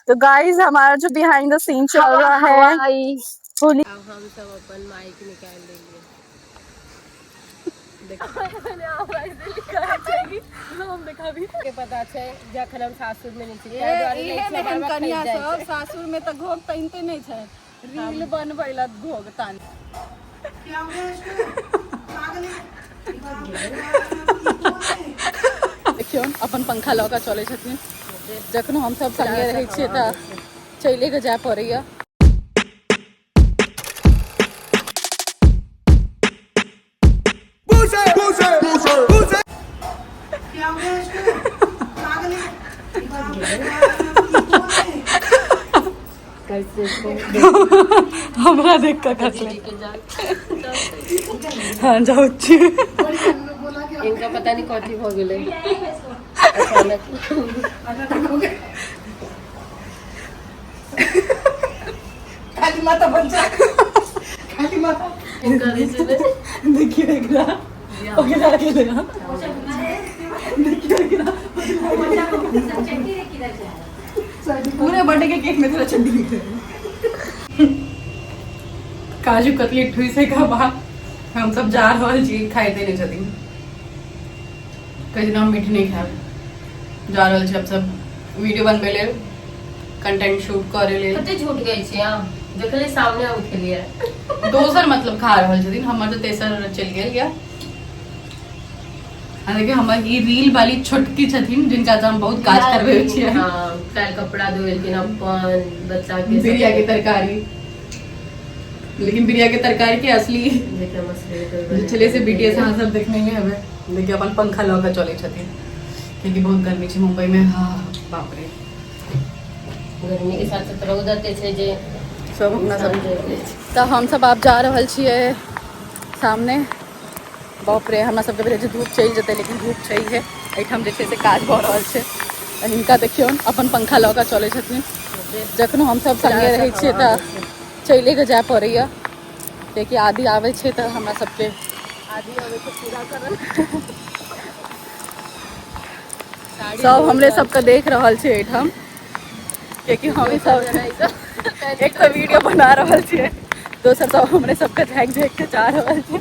तो गाइस हमारा जो बिहाइंड the scene चल रहा है होली। आब हम सब अपन माइक निकालि लेलियै। के पता छै जखन हम सासुर मे नहि छी, ताहि दुआरे लै इहे छी, एहन हमर कनिया खसि जाइ सब छै। सासुर में तऽ घोघ तानिते नहि छै, रील बनबै ला घोघ तान। देखियौ, अपन पंखा लऽ कऽ चलै छथिन। जखनो हमसब संगे रहै छियै तऽ चलिए कऽ जाय पड़ैया। हमरा देख कऽ खसलै। हाँ, जाउ छी। इनका पता नहीं कथी भऽ गेलै अचानक। खाली माता बन जा, खाली माता। इनका जे छै ने, देखियौ एकरा, ओकरा गेलै हँ। देखियौ एकरा, पूरे बर्थडे के केक में थोड़ा चड्डी दिख रहा है। काजू कतली ठुइसे का बाद हम सब जा रहल छी। खाइते नहि छथिन, कहै छथिन हम मीठ नहि खायब। जा रहल छी हम सब वीडियो बनबै लेल, कंटेंट शूट करे लेल। कते झूठ गई छी अहाँ, देखले सामने हम खेलियै। दोसर मतलब खा रहल छथिन, हमर तऽ तेसर चलि गेल या। आ देखियौ, हमर ई रील वाली छोटकी छथिन, जिनका से हम बहुत काज करबै छियै। हाँ, काल्हि कपड़ा धोएलखिन अपन बच्चा के। बिरिया के तरकारी, लेकिन बिरिया के तरकारी के असली जेकरा मछली जे छलै से बीटीएस अहाँ सब देखने ही हेबै। देखियौ, अपन पंखा लऽ कऽ चलै छथिन, कियाकि बहुत गर्मी छै मुंबई में। हाँ, बाप रे। गर्मी के साथ साथ रौद एते छै जे सब अपना सब इंसान जरि जाइ छै। तऽ हमसब आब जा रहल छियै सामने। बाप रे, हमरा सबके भेलै जे धूप चलि जेतै, लेकिन धूप छैहे। एहिठाम जे छै से काज भऽ रहल छै। आ हिनका देखियौ, अपन पंखा लऽ कऽ चलै छथिन। जखनो हमसब संगे रहै छियै तऽ चलिए कऽ जाय पड़ैया, कियाकि आदि आबै छै तऽ हमरा सबके आदि अबै छै पूरा करल। सब हमरे सबके देख रहल छै एहिठाम, कियाकि हम सब एक तऽ वीडियो बना रहल छियै, दोसर सब हमरे सबके झाँकि झाँकि के जा रहल छै।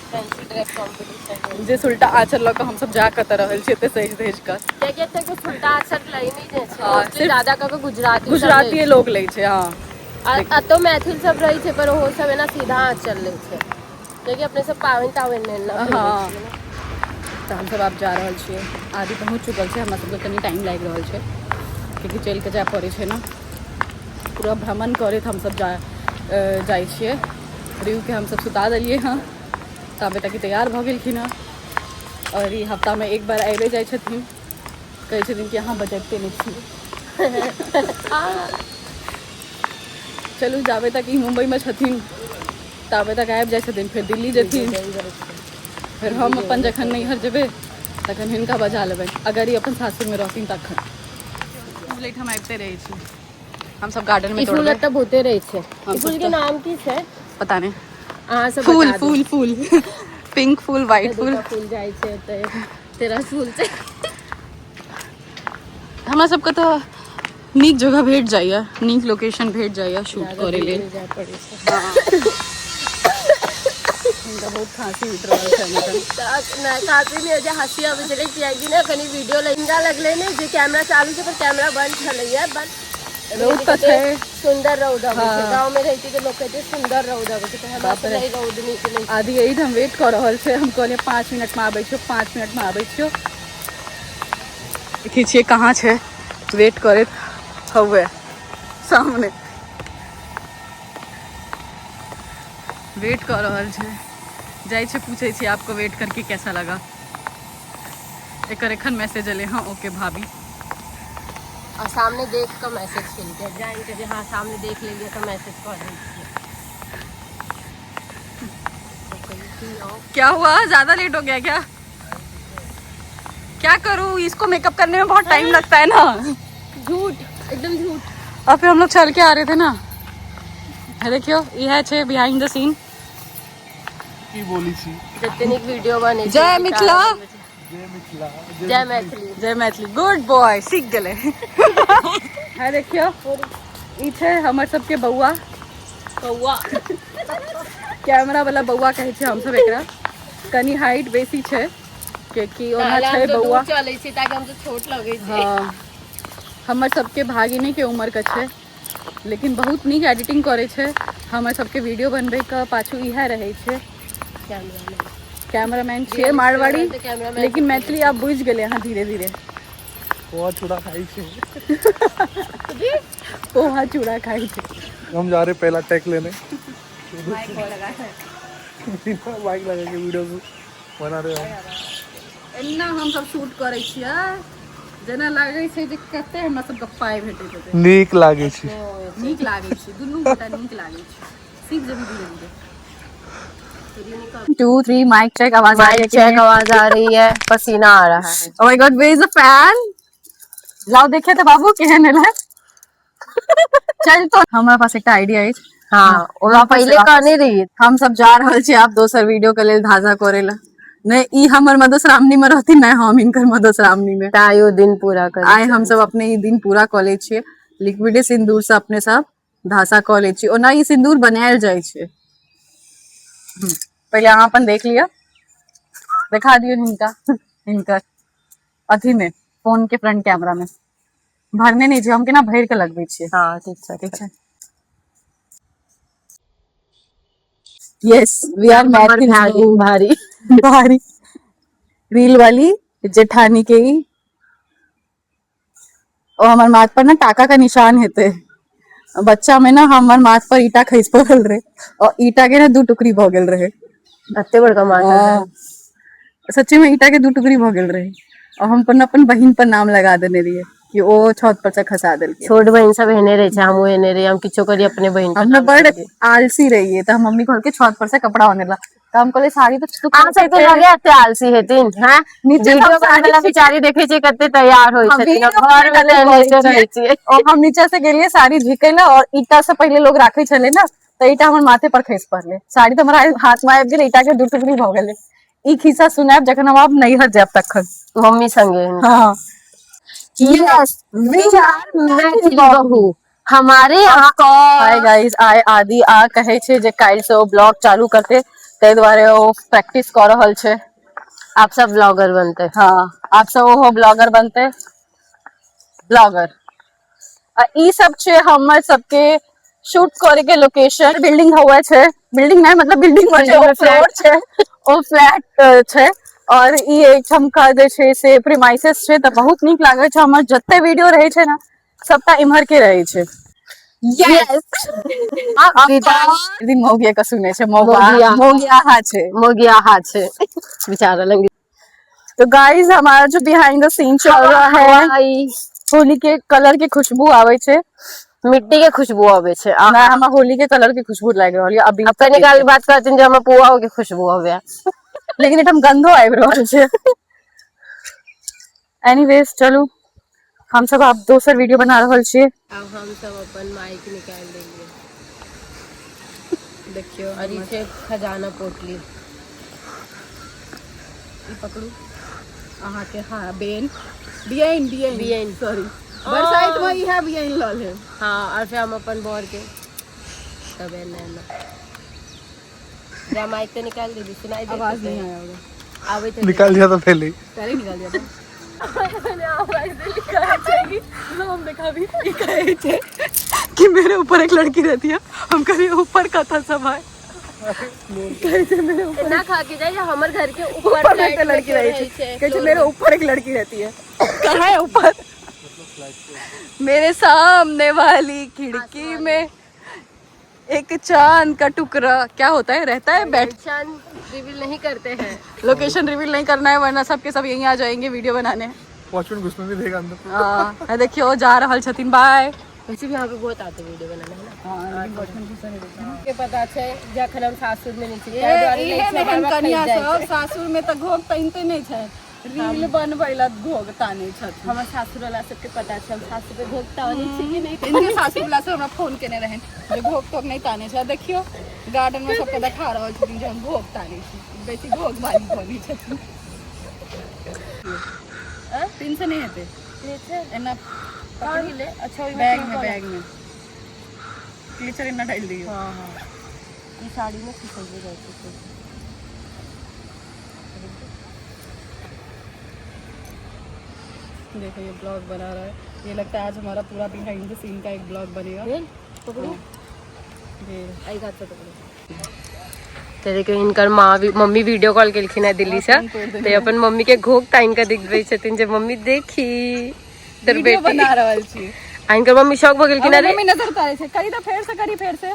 Fancy dress competition. जे सुलटा आँचर लऽ कऽ हमसब जा कतऽ रहल छियै एते सजि धजि कऽ। कियाकि एतऽ के सुलटा आचर लै नहि जाइ छै। हाँ, मोस्टली सिर्फ ज्यादा कऽ के गुजराती सब लै गुजरातीये छै। लोग लै छै, हँ। आ एतौ मैथिल सब रहै छै, पर ओहो सब एना सीधा आँचल लै छै, कियाकि अपने सब पाबनि ताबनि नहि ने पहिरै छियै ने। तऽ हमसब आब जा रहल छियै। आदि पहुँच चुकल छै। हमरा सबके कनि टाइम लागि रहल छै, कियाकि चलि कऽ जाय पड़ै छै ने। पूरा भ्रमण करैत हमसब जाइ छियै। रियूके हमसब सुता देलियै हँ, ताबे तक ई तैयार भऽ गेलखिन हँ। आओर ई हफ्तामे एक बार आबिए जाइ छथिन। कहै छथिन कि अहाँ बजबिते नहि छी। चलू, जाबे तक ई मुम्बईमे छथिन ताबे तक आबि जाइ छथिन। फेर दिल्ली जेथिन, फेर हम अपन जखन नैहर जेबै तखन हिनका बजा लेबै, अगर ई अपन सासुरमे रहथिन तखन। फूल एहिठाम आबिते रहै छी। हमसब गार्डन में ई फूल तोड़बै। एतऽ बहुते रहै छै। हम ई फूल सब के तऽ- नाम की छै? पता नहि। अहाँ सब फूल। बता दू। फूल, फूल, पिंक फूल, व्हाइट फूल। दूटा फूल जाइ छै एतऽ, तेरह फूल छै। हमरा सबके तऽ नीक जगह भेट जाइए, नीक लोकेशन भेट जाइए शूट करै लेल। जाय पड़ै छै। हिनका बहुत खांसी उठि रहल छनि एखन। नहि, खांसी नहि होइ छै, हँसी अबै छलै, कियाकि ने कनि वीडियो लग हिनका लगलै ने जे कैमरा चालू छै, पर कैमरा बंद छलैया, बट रौद तऽ छै। सुन्दर रौद अबै छै। हाँ। गाँव में रहै छै तऽ लोक कहै छै सुन्दर रौद अबै छै, तऽ हमरा बाप रे। नहि रौद नीक नहि। आदि एहिठाम वेट कऽ रहल छै। हम कहलियै 5 मिनटमे आबै छियौ, 5 मिनटमे आबै छियौ। देखै छियै कहाँ छै वेट करैत। हौवे सामने वेट कऽ रहल छै। जाइ छै, पूछै छियै, आपको वेट करके कैसा लगा? एकर एखन मैसेज एलै हँ, ओके भाभी। आ सामने देख कऽ मैसेज केलकै, जानि कऽ जे हाँ, सामने देख लेलियै तऽ मैसेज कऽ दै छियै। क्या हुआ, ज्यादा लेट हो गया क्या? क्या करूँ, इसको मेकअप करने में बहुत टाइम लगता है ना। झूठ, एकदम झूठ। और फिर हम लोग चल के आ रहे थे ना। है, देखियो, ये है छे बिहाइंड the scene. की बोली छी? जते नीक वीडियो बनै छै। जय मिथिला। जय मिथिला। जय मैथिली। जय मैथिली। गुड बॉय, सीख गए। है देखियौ, ई छै हमर सबके बौआ। बौआ कैमरा वाला बौआ कहै छै हमसब एकरा। कनी हाइट बेसी छै कियाकि ओना छै बौआ। चलै छै ताकि हमसब छोट लगै छै। हाँ, हमर सबके भागिनी के उम्र के छै, लेकिन बहुत नीक एडिटिंग करै छै। हमर सबके वीडियो बनबै के पाछू इएह रहै छै। कैमरामैन छियै मारवाड़ी, लेकिन मैथिली आब बुझि गेलै अहाँ धीरे धीरे। पोहा चूड़ा खाइ छै। पोहा चूड़ा खाइ छै। हम जा रहे पहला टेक लेने। माइक लगा के वीडियो बना रहे हम। एना हम सब शूट करै छियै, जेना लागै छै जे कते हमरा सबके पाइ भेटैत हेतै। नीक लागै छै। नीक लागै छै, दुनू गोटा नीक लागै छै। सीख जेबी धीरे धीरे। 2 3 माइक चेक, आवाज आ रही है? चेक, आवाज आ रही है। पसीना आ रहा है। Oh my God, where is the fan? लाओ देखे तऽ बाबू केहन एलै। चल तो हमरा पास एकटा आइडिया अछि। हाँ, ओकरा पहिले कहने रहियै। हम सब जा रहल छी आब दोसर वीडियो के लेल धाजा करे ला। नहि ई हमर मधुश्रावणी में रहती, नहि हम हिनकर मधुश्रावणी में। तायो दिन पूरा कर। आइ हम सब अपने ई दिन पूरा कऽ लै छियै। लिक्विडे सिन्दूर से अपने सब धासा कऽ लै छियै। ओना ई सिन्दूर बनायल जाइ छै। पहिले अहाँ अपन देख लिअ, देखा दियौ हिनका। हिनकर अथी में फोन के फ्रंट कैमरा में भरने नहि छै, हम केना भरि के लगबै छियै। हाँ ठीक छै। ठीक छै। यस we आर मैथिल। भारी भारी रील वाली जेठानी के ई ओ हमर माथ पर ना टाका का निशान हेतै। बच्चा में ना हमर माथ पर ईटा खसि पड़ल रहे और ईटा के ना 2 टुकड़ी भऽ गेल रहे। एते बड़का माथा। हाँ, सच्ची में ईटा के 2 टुकड़ी भऽ गेल रहे और हम अपन अपन बहिन पर नाम लगा देने रहिए कि ओ छत पर से खसा देलकै। छोट बहिन सब एहने रहे छै, हमहूँ एहने रहियै, हम किछो करी अपने बहिन के हम नाम बड़ लगा। आलसी रहिए तऽ हम मम्मी कहलकै छत पर से कपड़ा आने ला, तऽ हम कहलियै साड़ी तऽ अहाँ सबके लगे एते आलसी हेथिन हैं? नीचे वीडियो हम साड़ी बनबै ला बेचारी देखै छियै कते तैयार होइ हम छथिन, वीडियो घर मे बनबै तऽ ला एनाहिते कहै रहै छियै। और हम नीचा से गेलियै साड़ी झिकै ला और ईटा से पहिले लोग राखे छलै ना, तऽ ईटा हमर माथे पर खसि पड़लै। साड़ी तऽ हमरा हाथ में आबि गेलै, ईटा के 2 टुकड़ी भऽ गेलै। ई खिस्सा सुनायब जखन हम आब नैहर जायब तखन। मम्मी संगे। हाँ। यस we आर मैथिल बहू हमारे यहाँ। हाय गाइस, आइ आदि आ कहै छै जे काल्हि से ओ ब्लॉग चालू करते, ताहि दुआरे ओ प्रैक्टिस कऽ रहल छै। आप सब ब्लॉगर बनते। हाँ, आप सब ओहो ब्लॉगर बनते, ब्लॉगर। आ ई सब छै हमर सबके शूट करे के लोकेशन। बिल्डिंग हुआ छै, बिल्डिंग नहीं मतलब बिल्डिंग में छै, ओ फ्लोर छै, ओ फ्लैट छै। और ई एकठामका जे छै से प्रीमाइसेस छै, तऽ बहुत नीक लागै छै। हमर जते वीडियो रहै छै ना सबटा इम्हर के रहै छै। यस दिन मौगिया के सुनै छै, मौगा मौगिया। मौगिया हा छै, मोगिया हा छै बेचारा लंग। तो गाइस हमारा जो बिहाइंड the scene चल रहा है, होली के कलर के खुशबू आवे छै, मिट्टी के खुशबू आवे छै। ना हमरा होली के कलर के खुशबू लागि रहल ये अभी। अब कनी काल बात कहथिन जे हमरा पुआ के खुशबू आवे, लेकिन एठाम गंधो आबि रहल छै। एनीवेज चलू हम सब आब दोसर वीडियो बना रहल छियै। अब हम सब अपन माइक निकालि लेलियै। देखियौ और ई छै खजाना पोटली। ई पकड़ू अहाँके। हाँ बेन बियन बियन बियैन। सॉरी, बरसाइत में इएह बियन लऽ लेब। हाँ, और फिर हम अपन बर के तब एना एना जा माइक तो निकाल दीदी, सुनाई देत आवाज हेतै। नहीं आया होगा। आबै तऽ निकाल दिया था पहले ही। पहले निकाल दिया था। आवाज देली। हम देखा भी ई कहै छै कि मेरे ऊपर एक लड़की रहती है, हम कभी ऊपर का था सब है, कहै छै मेरे ऊपर ना खा के जाए, हमर घर के ऊपर ऊपर फ्लैट एक में लड़की केओ रहै रहै छै, कहै छै floor मेरे में। ऊपर एक लड़की रहती है। कहाँ है ऊपर? मेरे सामने वाली खिड़की में एक चांद का टुकड़ा क्या होता है रहता है बैठ। लोकेशन रिवील नहीं करते हैं। लोकेशन रिवील नहीं करना है वरना सबके सब यहीं आ जाएंगे वीडियो बनाने। वॉचमैन घुसने नहीं देगा अंदर। हाँ, देखियो जा रहल छथिन, बाय। वैसे भी यहाँ पे बहुत आते वीडियो बनाने, है ना? के पता छै जखन हम सासुर में नहीं छी ताहि दुआरे नहि छै, बार बार कनिया खसि जाइ सब छै। सासुर में तऽ घोघ तानिते नहि छै, रील बनबै ला घोघ तानै छथिन। हमर सासुर वाला सबके पता छै हम सासुर पे घोघ तानै छी कि नहि। इनके सासुर वाला सब हमरा फोन केने रहनि जे घोघ तोघ नहि तानै छै। देखियो गार्डन में सबके देखा रहल छथिन जे हम घोघ तानै छी, बेसी घोघ वाली बनै छथिन। पिन से नहि हेतै एना। पकड़ी ले। अच्छा, ओहिमे बैग में। क्लिप बैग में क्लिचर एना डालि दियौ। हाँ, ई साड़ी में खिसैले जाइ छै। देखो, ये ब्लॉग बना रहा है। ये लगता है आज हमारा पूरा बिहाइंड the scene का एक ब्लॉग बनेगा। भेल, पकड़ू? भेल। एहि हाथ से पकड़ू। तऽ देखियौ, हिनकर माँ भी, मम्मी वीडियो कॉल केलखिन हेँ दिल्लीसँ। फोन तोड़ि देने। तऽ अपन मम्मी के घोघ तानि कऽ देखबै छथिन जे मम्मी देखी तर वीडियो बेटी बना रहल छी। आ हिनकर मम्मी शौक भऽ गेलखिन। हमर अरे! मम्मी नजर उतारै छै। करी तऽ फेर से, करी फेर से।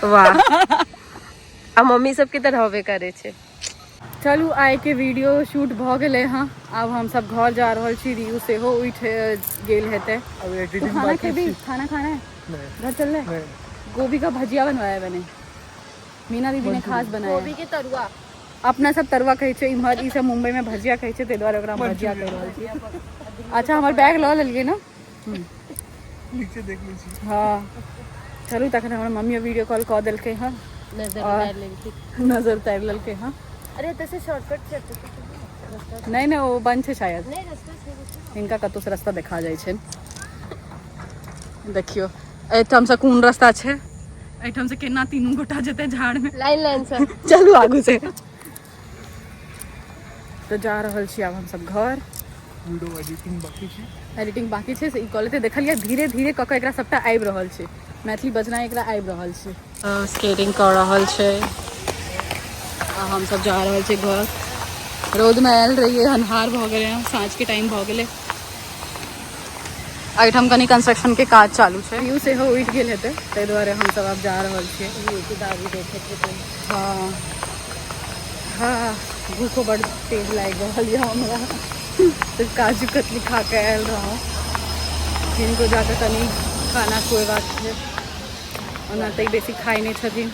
वाह, आ मम्मी सबके तऽ रहबे करै छै। चलू, आइके वीडियो शूट भऽ गेलै हँ। आब हमसब घर जा रहल छी। रियू सेहो उठि गेल हेतै। अब तो एडिटिंग खाना बाकी खेबी? छी। खाना खाना है? नहीं। घर चल रहे? नहीं। गोभी का भजिया बनवाया मैंने, मीना दीदी ने खास बनाया। गोभी के तरुआ। अपना सब तरुआ कहै छै इम्हर, ई सब मुंबई में भजिया कहै छै, ताहि दुआरे ओकरा हम भजिया कहि रहल छी। अच्छा, हमर बैग लऽ लेलियै ने? नीचे देख ली छी। हँ, चलू तखन। हमर मम्मी वीडियो कॉल कऽ देलकै हँ। नजर उतारि लेलखिन। नजर उतारि लेलकै हँ। अरे, एतऽ से शॉर्टकट छै, एतऽ से चलू। रास्ता नहि नहि, ओ बंद छै शायद। नहि, रास्ता छै, रास्ता। हिनका कतहुसँ रास्ता देखा जाइ छनि। देखियौ, एहिठामसँ कोन रास्ता छै? एहिठामसँ केना तीनू गोटा जेतै झाड़मे? लाइन लाइन से। चलू आगू से। तऽ जा रहल छी आब हमसब घर। वीडियो एडिटिंग बाकी छी। एडिटिंग बाकी छै, से ई कऽ लेतै। देखलियै, धीरे धीरे कऽ कऽ एकरा सभटा आबि रहल छै। मैथिली बजनाइ एकरा आबि रहल छै। स्केटिंग कऽ रहल छै आ हमसब जा रहल छी घर। रौदमे आयल रहियै, अन्हार भऽ गेलै हँ, साँझके टाइम भऽ गेलै। एहिठाम कनि कंस्ट्रक्शनके काज चालू छै। You सेहो उठि गेल हेतै, ताहि दुआरे हमसब आब जा रहल छियै। के दादी देखैत हेतै। हँ हँ, भूखो बड्ड तेज लागि रहल यऽ हमरा। तऽ काजू कतली खा कऽ आयल रहौं। हिनको जाकऽ कनि खाना खुएबाक छै। ओना तऽ ई बेसी खाइ नहि छथिन।